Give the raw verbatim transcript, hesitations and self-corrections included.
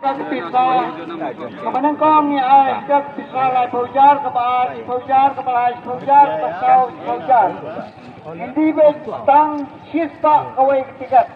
Ka pisa kaba nyngkong ngi ai ka pisa laiphew hajar, kaba ar shiphew hajar, kaba lai shiphew hajar, kaba saw shiphew hajar. Ngi dei ban tang shispah kawei ka tiket.